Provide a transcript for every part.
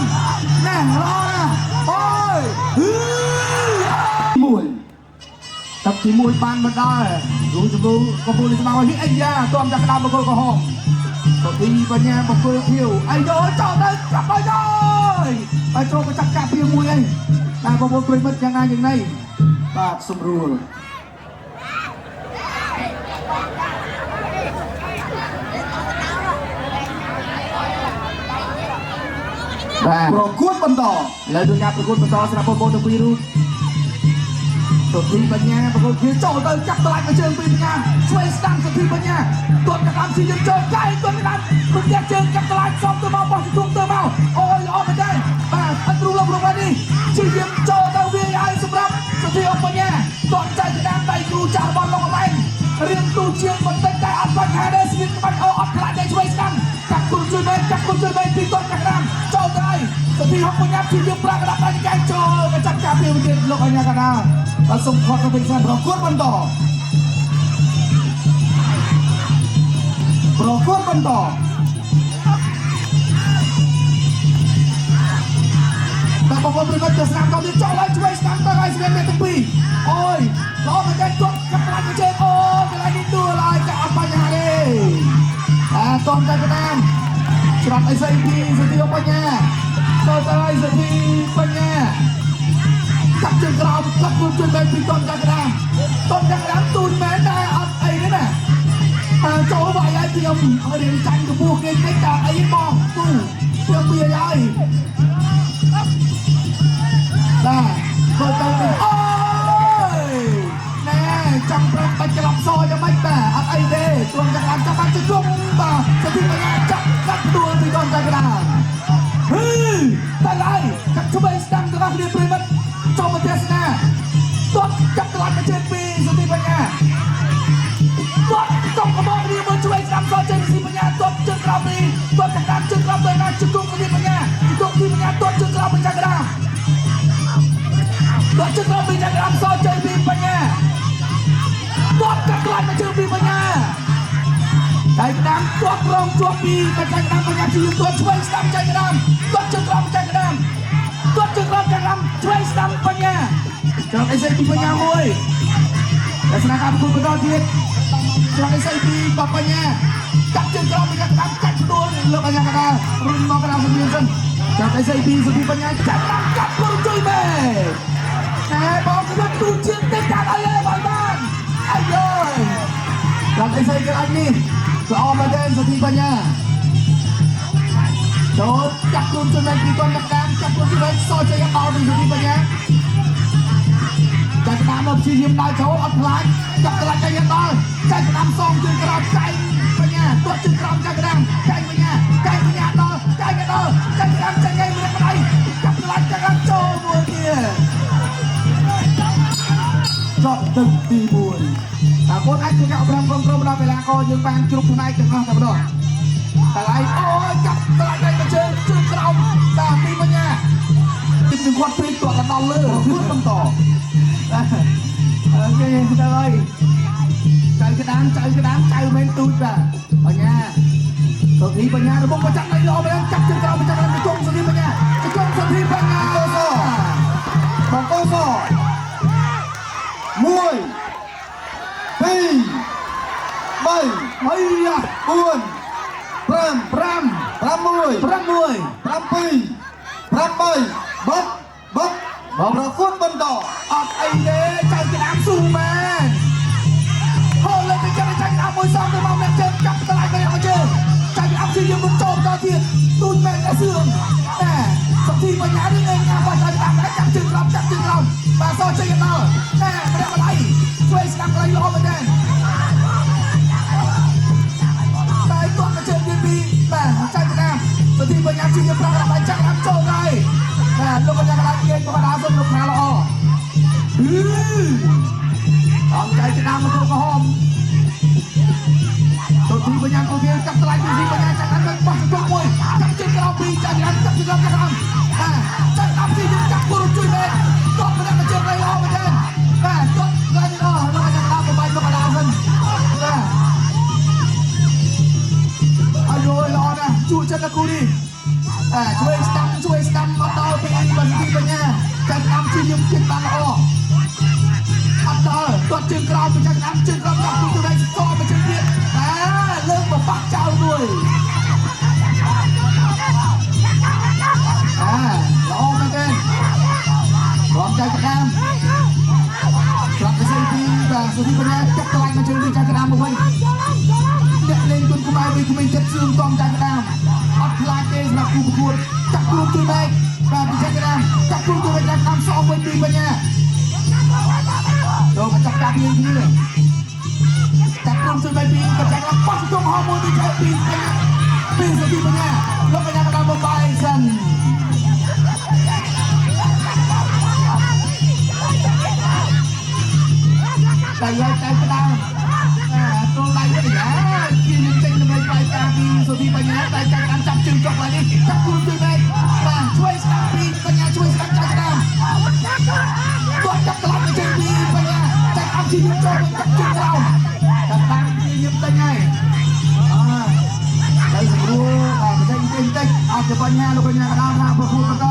ំណែល្អណាស់អូយហឺ មួយ ទឹកទី1បានមិនដល់រូជំរូកំពុងស្មៅនេះអាយ៉ាតំចាក់ក្តារបង្គោលក្រហមសុធីបញ្ញាបង្គោលខៀវអាយចូលទៅចាប់ហើយហើយហើយចូលក៏ចាប់កាពីមួយអីតែបងប្អូនប្រិមិត្តយ៉ាងណាយ៉ាងណី បាទសម្រួល បាទ ប្រកួតបន្ត ឥឡូវធ្វើការប្រកួតបន្តសម្រាប់បងប្អូនទាំងពីររូបសុធីបញ្ញាបង្គោលខៀវចូលទៅចាប់តម្លៃមកជើងពីបញ្ញាឆ្វេងស្ដាំសុធីបញ្ញាទាត់កណ្ដាលស៊ីយើងចូលកែទាត់កណ្ដាលរំទះជើងចាប់តម្លៃសំទៅមកបោះជង្គង់ទៅមកអូយល្អមែនទេបាទអត់រូលករងនេះជាយាមចូលទៅវាយឲ្យសម្រាប់សុធីអបញ្ញាទាត់ចៃកណ្ដាលដៃគ្រូចាស់របស់លោកអមែនរៀងទូជាងបន្តិចតែអត់បញ្ហាទេស្ងៀមក្បាច់អូអត់ខ្លាចទេឆ្វេងស្ដាំកាក់គុលជួយមែនកាក់គុលជួយមែនពីទាត់កណ្ដាលចូលទៅហើយសុធីអបញ្ញាជាយាមប្រាកដាប់ដៃកែចូលកចាប់ការពីទៀតលោកអញ្ញាកណ្ដាលបាទសូមខត់ទៅវិញសិន ប្រកួតបន្តប្រកួតបន្ត បាទបងប្អូនប្រិយមិត្តទស្សនាក៏មានចូលហើយជួយស្ដាំទៅហើយស្មានអ្នកទាំងពីរអូយល្អមែនទែនគាត់កាត់ខ្លាញ់ជើងអូយកន្លែងនេះដួលហើយក៏អត់បញ្ហាទេអាតមតែកតាមច្រត់អីស្អីពីសធីបញ្ញាចូលទៅហើយសធីបញ្ញាកាប់ជើងក្រោមកាប់ខ្លួនជួយបែបពីតមតែកតាមតមតែកតាមទូនមែនតែអត់អីទេណាអើចូលវាយហើយខ្ញុំរៀនចាញ់កម្ពស់គេតិចតែអីបងទូខ្ញុំវាយហើយ បាទធ្វើទៅវិញអូយណែចង់ប្រឹងបាច់ក្លំសយ៉ាងម៉េចបាទអត់អីទេទ្រង់ចង្អាន់ចាប់បានជង្គង់បាទសធីបញ្ញាចាប់កាត់ដួលពីដងចង្ក្រានហឺតែឡើយកាត់ឆ្វេងស្ដាំទាំងអស់គ្នាប្រិមិត្តចូលមកទេសនាទាត់ចាប់ក្លាច់មកជើងពីសធីបញ្ញាទាត់ចំកបោគ្នាមើលឆ្វេងស្ដាំសជើងសធីបញ្ញាទាត់ជើងក្រោមនេះទាត់ចង្ក្រានជើងក្រោមទៅណាជង្គង់សធីបញ្ញាជង្គង់សធីបញ្ញាទាត់ជើងក្រោមចង្ក្រាន ទាត់ជើងក្រោមពីចង្ក្រានសជើងពីបញ្ញាទាត់កាត់ក្លាច់មកជើងពីបញ្ញាដៃក្តាំទាត់រងជាប់ពីបច្ចេកក្តាំបញ្ញាជាទាត់ឆ្វេងស្ដាំចៃក្តាំទាត់ជើងក្រោមចៃក្តាំទាត់ជើងក្រោមចៃក្តាំឆ្វេងស្ដាំបញ្ញាច្រកអីស្អីពីបញ្ញាមួយទស្សនការប្រគល់បន្តទៀតច្រកអីស្អីពីបញ្ញាកាត់ជើងក្រោមពីក្តាំកាត់ដួលលោកអញ្ញាកដារុញមកកដាសំលៀងសិនច្រកអីស្អីពីសុធីបញ្ញាចាក់តាមកាត់ពុរជួយមេតែបងខ្ញុំទូជាងតិចកាត់អីបងបានអាយយច្រកអីស្អីកន្លែងនេះល្អមែនទេសុធីបញ្ញាចូលចាប់ខ្លួនជួយមេពីកនក្តាំចាប់ខ្លួនជួយមេសជ័យដល់ពីសុធីបញ្ញា ចាច់ក្តាមមកព្យាយាមដើរចូលអត់ខ្លាចចាប់ក្លាច់តែយ៉ាងដល់ចាច់ក្តាមសងជើងក្រោមចែងបញ្ញាទាត់ជើងក្រោមចាច់ក្តាមចែងបញ្ញាចែងបញ្ញាដល់ចែងដល់ចាច់ក្តាមចាញ់ឯងម្នាក់ម្ដាយចាប់ក្លាច់ចាច់ក្តាមចូលមួយទៀត ចប់ទឹកទី1 តើបងអាចធ្វើការអប់រំក្រុមក្រុមដល់កីឡាករយើងបានគ្រប់ផ្នែកទាំងអស់តែម្ដងតែឡៃអូយចាប់ក្លាច់តែជើងជើងក្រោមបាទពីបញ្ញាទីនឹងគាត់ព្រីទាត់ដល់លើ ប្រកួតបន្ត អូខេទៅហើយចៅក្តាមចៅក្តាមចៅមិនទូចបាទបញ្ញាសុធីបញ្ញារបស់ប្រចាំដៃល្អមែនចាប់ជើងក្រោមប្រចាំដៃជង្គង់សុធីបញ្ញាជង្គង់សុធីបញ្ញា សបង្គោលស1 2 3 ហើយ 4 5 5 6 6 7 8បបបបប្រកួតបន្ត អត់អីទេចៅក្តាមស៊ូមែនហូរលើទៅចាប់ចៅក្តាមមួយសងទៅមកអ្នកជើងចាប់តម្លៃទៅឲ្យជើងចៅក្តាមស៊ីយើងមុខចូលបន្តទៀតទូចមែនតែសឿងតែសុធីបញ្ញានេះងងាបោះចៅក្តាមដែរចាប់ជើងក្រោមចាប់ជើងក្រោមបាទសជ័យដល់តែម្នាក់ម្ដាយជួយស្ដាំកន្លែងល្អមែនទេតែគាត់មកជើងទី2បាទចៅក្តាមសុធីបញ្ញាជាយើងប្រាក់ដល់ចៅក្តាមចូលហើយបាទលោកកញ្ញាកន្លែងគេក៏ដាសុំលោកខាល្អ អឺអង្គចៃក្តាមមកក្រហមទៅទីបញ្ញាក៏វាចាប់តម្លៃទីបញ្ញាចាប់អានបោះជង្គង់មួយចាប់ជើងក្រោមពីចាប់ក្តាមចាប់ជើងក្រោមចាប់ក្តាមបាទចាប់ក្តាមទីចាប់គូជួយមែនតបម្នាក់មកជើងអីល្អមែនទេបាទតបឡើងនេះអស់លោកអាចារ្យក្តាមបបាយមកកណ្ដាលសិនបាទអាយយល្អណាស់ជួយចិត្តដល់គូនេះអាជួយស្ដាំជួយស្ដាំ ជើងក្រោមបច្ចេកតាមជើងក្រោមចាប់គូទៅដៃស្គរមកជើងទៀតអាលើកបបាក់ចោលមួយអាល្អមែនទេរំចៅក្តាមស្រាប់ទៅទីបាទសុធីបញ្ញាចាប់កន្លែងមកជើងទីចៅក្តាមមកវិញអ្នកលេងគុណខ្មែរវិញក្មេងចិត្តសឿងតំចៅក្តាមអត់ខ្លាចទេសម្រាប់គូប្រកួតចាប់គ្រូជួយបែកបាទពីចៅក្តាមចាប់គ្រូជួយបែកចៅក្តាមសងវិញពីបញ្ញាចូលមកចាប់ការពីគ្នាចាប់គ្រូជួយបែកពីបច្ចេកប៉ះជុំហោមួយពីចៅពីបញ្ញាពីសុធីបញ្ញាលោកបញ្ញាក៏ដល់បបាយសិន តែយកតែក្តាមអាទូដៃវិញណាជានឹងចេញដើម្បីបាយការពីសូធីបញ្ញាតែចាំតាមចាប់ជើងជាប់ឡើងនេះចាប់គូជួយបែកបាទជួយស្ដាប់ពីបញ្ញាជួយស្ដាប់ចៅក្តាមគាត់ចាប់ក្លាប់ទៅជើងពីបញ្ញាចាប់អំជីយើងចូលវិញចាប់ជើងក្រោមចាប់តាមជាយើងទិញហើយអើតែស្រួលបាទបន្តិចបន្តិចអត់ជាបញ្ញាលោកបញ្ញាក៏ដល់ថាប្រគួតបន្ត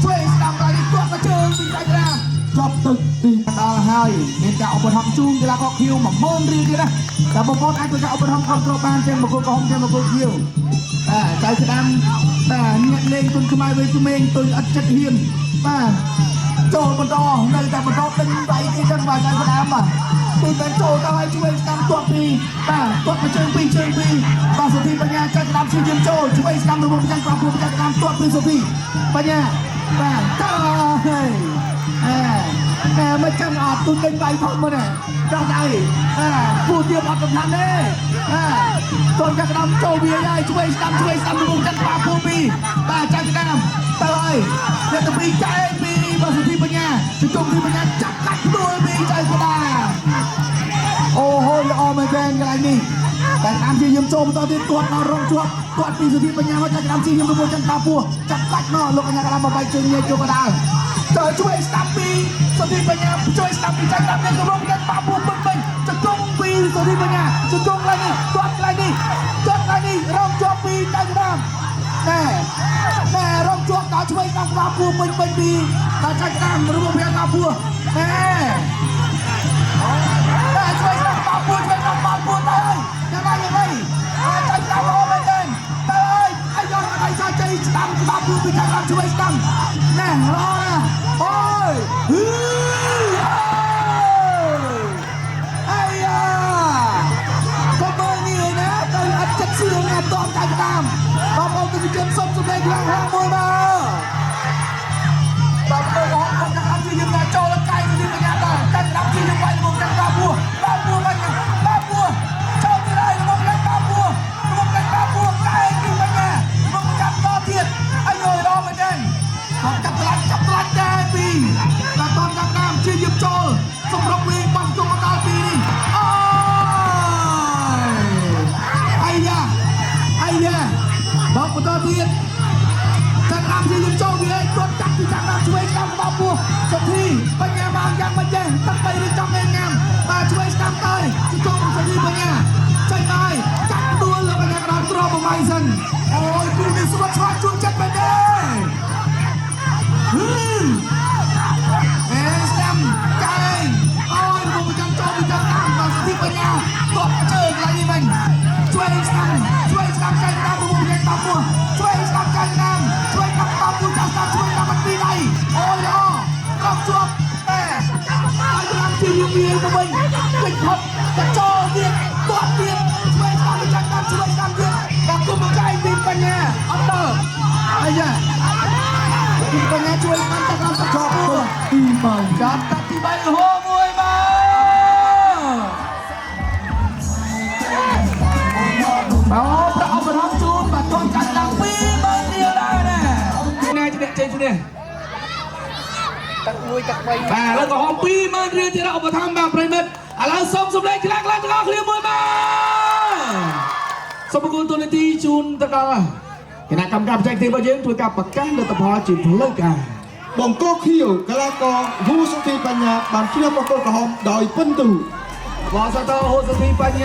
ជួយស្ដាប់ឡើងនេះគាត់មកជើងពីចៅក្តាម ចប់ទឹកទី ដល់ហើយមានការឧបត្ថម្ភជូនកីឡាករខៀវ10000រៀលទៀតណាតែបងប្អូនអាចធ្វើការឧបត្ថម្ភគ្រប់គ្រងបានទាំងមង្គលក្រហមទាំងមង្គលខៀវបាទចៅក្តាំបាទអ្នកលេងទុនខ្មែរវ័យក្មេងទុនអត់ចិត្តហ៊ានបាទចូលបន្តនៅតែបន្តដេញដៃទៀតចឹងបាទចៅក្តាំបាទទូតែចូលទៅឲ្យជួយស្ដាំទាត់ពីបាទទាត់មកជើងពីរជើងពីរបាទសុធីបញ្ញាចៅក្តាំជួយយាមចូលជួយស្ដាំរបស់ប្រចាំក្របប្រចាំក្តាំទាត់ពីសុធីបញ្ញាបាទទៅហើយអែ តែមិនចឹងអត់ទូទិញបាយធំមកណាដោះដៃអាពូទៀបអត់កំណាំទេអាតូនចាក់ដាំចូលវាហើយជួយស្ដាំជួយស្ដាំរងចាក់បាពូពីបាទចាក់ដាំទៅហើយអ្នកទៅពីចែកពីបាទសុធីបញ្ញាជុំធីបញ្ញាចាក់កាច់ផ្ដួលពីចៅក្តារអូហូល្អមែនទែនកន្លែងនេះតែតាមជាយមចូលបន្តទៀតទាត់ដល់រងជាប់ទាត់ពីសុធីបញ្ញាមកចាក់ដាំជាយមរងចាក់បាពោះចាក់កាច់មកលោកអញ្ញាកដាមកបាយជើងញែកយកកដាលទៅជួយស្ដាំពីសុធីបញ្ញាជួយស្ដាំពីចាក់ដាំនេះរងចាក់បាពោះពេញពេញជង្គង់ពីសុធីបញ្ញាជង្គង់ឡើងនេះទាត់ឡើងនេះទាត់ឡើងនេះរងជាប់ពីចៅក្តាមណែណែរងជាប់ដល់ជួយស្ដាំបាពោះពេញពេញពីដល់ចៅក្តាមរងប្រាបាពោះណែ តែជួយស្ដាប់បាពួរជួយស្ដាប់បាពួរទៅហើយយ៉ាងណាយ៉ាងណីអាចចៃស្ដាប់ល្អមែនទេទៅហើយអាយយកដៃសាជ័យស្ដាំបាពួរពីខាងជួយស្ដាំណែល្អណាស់អូយហ៊ឺអាយ៉ាកុំមើលងាយណាទៅអត់ចិត្តសឿងណាតបចៅក្តាមបងប្អូនទស្សនិកជនសូមសម្លេងខ្លាំងខ្លាំងមួយមក បាទបងប្អូនអរគុណដល់ជាយើងណាចូលដល់កាយនេះបញ្ញាដល់តែដល់ជាយើងវាយមកដល់បាពួរបាពួរបាញ់បាពួរចូលទៅហើយមកដល់បាពួរមកដល់បាពួរកាយនេះបញ្ញាមកចាប់តទៀតអាយយរមែនទេមកចាប់ត្លាច់ចាប់ត្លាច់ដែរពីដល់តនតាមតាមជាយើងចូលសម្រុកវិញបាត់ជុំមកដល់ពីនេះអូយអាយ៉ាអាយ៉ាបងបន្តទៀត ចាំតាមជាយើងចូលវាឯងគាត់ចាប់ពីចាំតាមជួយតាមក្បាលពោះសុធីបញ្ញាមកយ៉ាងមិនចេះទឹកបីឬចង់ឯងញ៉ាំបាទជួយស្ដាំទៅជុំសុធីបញ្ញាចេញមកកាត់ដួលលោកបញ្ញាក៏ដល់ទ្របមួយសិនអូយគូនេះស្វិតស្វាជួនចិត្តមែនទេហឺអេស្ដាំកែងអូយលោកប្រចាំចូលពីចាំតាមបាទសុធីបញ្ញាគាត់ជើងកន្លែងនេះវិញជួយស្ដាំជួយស្ដាំចៃតាមរងតាមពោះជួយស្ដាំចៃតាមជួយតាមតាមពោះចាំស្ដាំជួយតាមមិនពីដៃអូយល្អកប់ជាប់តែហើយតាមជាយវាទៅវិញពេញផុតកចោទៀតទាត់ទៀតជួយស្ដាំចាំតាមជួយស្ដាំទៀតដល់គុំចៃពីបញ្ញាអត់ដល់អាយ៉ាពីបញ្ញាជួយតាមតាមតាម ចប់ទឹកទី3 ចាប់តាទី3ហូមួយមក បាទប្រអប់រំជូនបាទទាន់ចាត់ដល់20000រៀលដែរណាណាជាអ្នកជ័យជំនះ ទឹកមួយទឹកបី បាទឥឡូវក៏ហម20000រៀលទៀតឧបត្ថម្ភបាទប្រិមិត្តឥឡូវសូមសម្លេងខ្លាំងខ្លាំងទាំងអស់គ្នាមួយបាទសូមអរគុណទូនាទីជូនទៅដល់គណៈកម្មការបច្ចេកទេសរបស់យើងធ្វើការប្រកាសលទ្ធផលជាផ្លូវការ បង្គោលខៀវកីឡាករវូសុធីបញ្ញាបានឈ្នះបង្គោលក្រហមដោយពិន្ទុ បងសតហូសុធីបញ្ញា